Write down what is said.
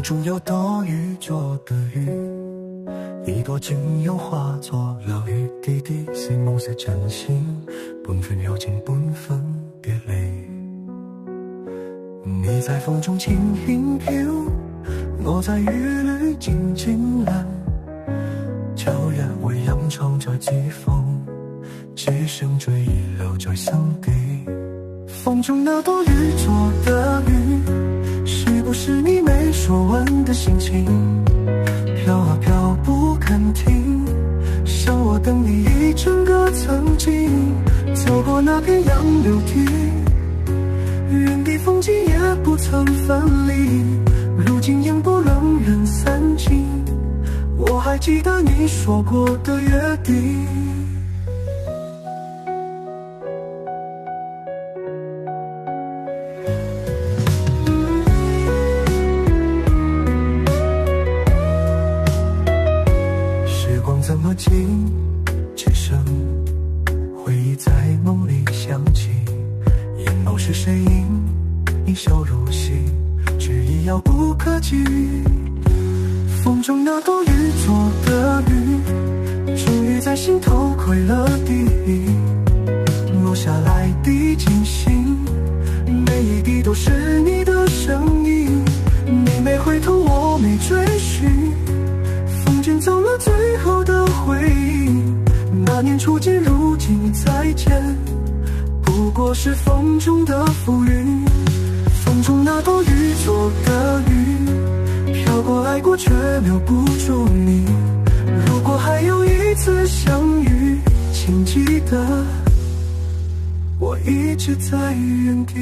中有朵雨做的雲，一朵情又化作了雨滴滴，是夢是真心，半分友情半分別離。你在風中輕輕飄，我在雨裏靜靜等。秋日會隱藏在指縫，只剩追憶留在心底。風中那朵雨做的雲，是不是你沒說完的心情？飄啊飄不肯停，像我等你一整個曾經。走過那片楊柳堤，原地風景也不曾分離。如今煙波仍然散盡，我還記得你說過的約定。時光怎麼靜？只剩回憶在夢裡響起。眼眸是誰影？你笑如昔，距離遙不可及。風中那朵雨做的雲，終於在心頭潰了堤。落下來的驚心，每一滴都是你的身影。你沒回頭，我沒追尋，風卷走了最後的回憶。那年初見，如今再見，不過是風中的浮雲。風中那朵雨做的雲，飄過愛過，卻留不住你。如果還有一次相遇，請記得，我一直在原地。